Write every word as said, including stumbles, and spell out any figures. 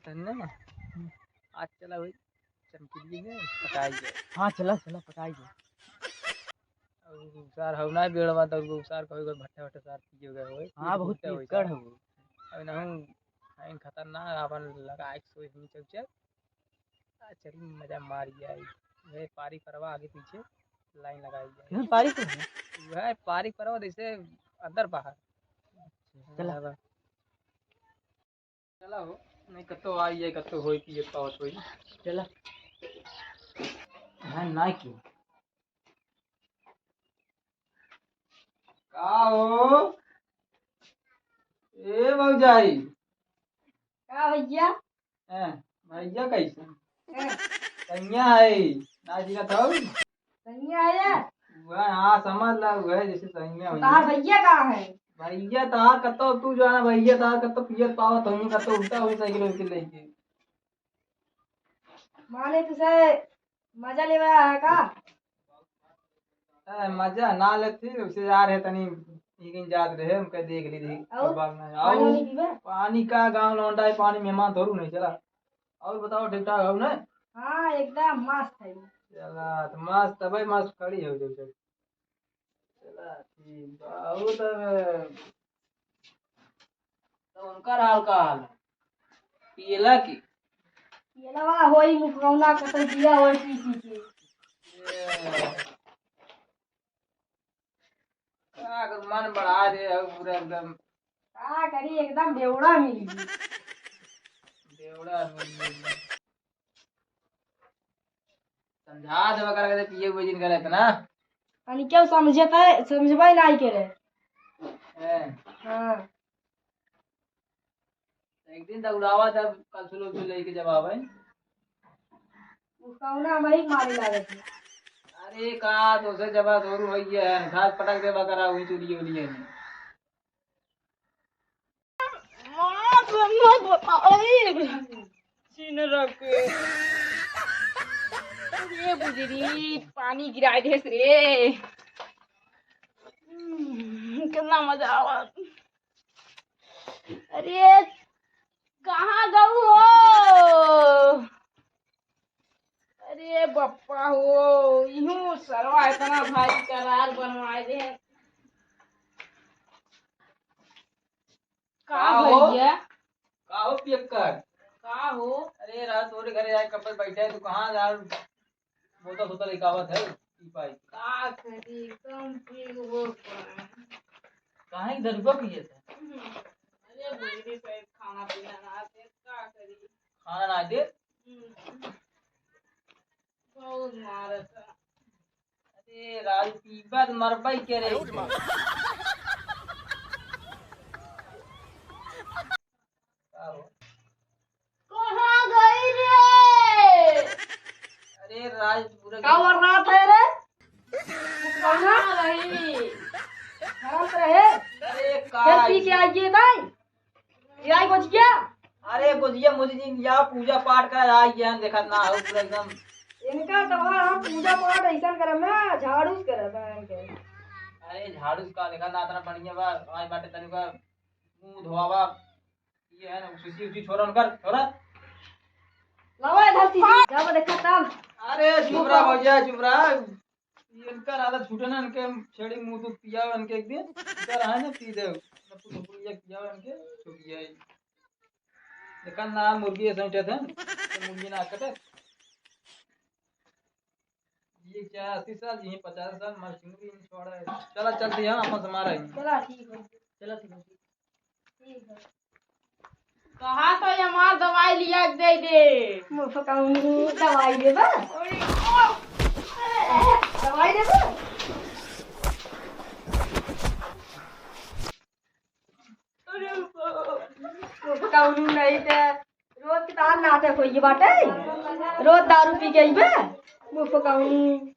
तन्ने, आज चला भाई, चमकीलिए में पकाई जाए। हाँ, चला, चला, पकाई जाए। और सार हौ ना बेड़वा, तो सार कभी कोई भट्टा वट्टा सार पिए गए होए, हाँ, कुछ बहुत भूलते होए पियक्कड़ सार। हौ। अब ना हूँ, आइन खतरनाक, अपन लगा एक सोई हुई चल चल। आ, चल, मजा मार जाए। वह पारी परवा आगे पीछे लाइन लगाई जाए। क्यों पारी पर है? वह पारी परवा जैसे अंदर बाहर। चला। चला हो, नहीं कत्तो आई है, कत्तो होई पिए पावत होई। चला। हाँ, ना क्यों? का हो? ए भौजाई। का भैया? हैं, भैया कैसे? हैं। सैया है, ना जी का था? सैया है? वह, हाँ, समझ ला, वह जैसे सैया तो है। तहार भैया कहाँ है? भैया तहार कत्तो, तू जो है ना, भैया तहार कत्तो पियत पावत होई, कत्तो उल्टा होई साइकिल वाइकिल लेके। माने तुसे मजा लेवा है का? ए, मजा ना लेती, उसे यार है तनी, इगिन जात रहे, उनका देख ली, देख, और? बात ना, पानी और वानी पीबे? पानी का गाँव लौंडा है, पानी मेहमान थोड़ू नहीं चला। और बताओ, ठीक ठाक हो ना? हाँ, एकदम मस्त है। चला, तो मस्त, तबे मस्त खड़ी हो जाओ, चल। चला, ठीक बा। और तब, तब उनका हाल का हाल है? पियला की? पियला बा, होई मुफगौना कतई दिया होई पी पी के। ए, का कर मन बढ़ा दे, अब पूरा एकदम। का करी, एकदम बेवड़ा मिल गई। बेवड़ा मिल गई। समझा देवा करा के पिए हुए जिन करे इतना। अनी क्यों समझे त, समझबे नहीं करे। हैं। हाँ। एक दिन दौड़ावा तब कल सुलो उलो लेके जब आवे। उ कौना वही मारे लागत है। अरे का दोसर जब दौड़ू होई है, घास पटक देवा करा वही चुलिए उलिए में। माँ, तुम लोग बताओ। छीन रखे। अरे बुजरी, पानी गिराए देस रे। हम्म, कितना मजा आवा। अरे, कहाँ गऊ हो? अरे बप्पा हो, इहू सरवा इतना भारी करार बनवाए दे। का का हो? भैया? का हो पियक्कड़? का हो? अरे रात तोरे घरे आए कब बैठे है, तू कहाँ यार बोतल सोतल लेके आवत है, पी पाई। का करी, कम पी वो पाए। काहे दरुआ पिए थे? हम्म। अरे बोली पे खाना पीना ना दे, का करी? खाना ना दे? हम्म। बहुत मारत है। अरे राजू पीबा त मरबई के रे। का हो? कहाँ गई रे? अरे राज पूरा का कर रहा था रे? कहाँ रही? हरत रहे। अरे का फिर पी के आइए ताई। ये आई गोजिया? अरे गोजिया मुझे जी, या पूजा पाठ कर आई है, देखत ना हो पूरा एकदम। इनका तो हम पूजा पाठ ऐसा करब ना, झाड़ू से करब इनके। अरे झाड़ू से का देखत ना, इतना बढ़िया बा, आज बाटे तनिका मुंह धोआवा। ये है ना, उसी उसी छोरा उनकर, छोरा। लावा इधर टीवी, जावा देखा तब। अरे चुप रहा भैया, चुप रहा। इनकर आदत छूटे ना, इनके छेड़ी मुंह दूध पियाओ इनके एक दिन, इनकर है ना पी दे, ना कुछ कुछ ये पियाओ इनके, छूट जाए। देखा ना मुर्गी ऐसे उठे थे, तो मुर्गी ना कटे। ये क्या अस्सी साल, ये पचास साल, मर चुकी छोड़ा है। चला चलते हैं, अपन समारा है। चला ठीक है। चला ठीक है। ठीक है। कहा तो ये हमार दवाई लिया के दे दे। मुफ्त का उन्हीं दवाई देबा? दवाई देबा? मुफ्त का उन्हीं नहीं दे। रोज के तार नाटक होई बाटे। रोज दारू पी के अइबे। मुफ्त का उन्हीं।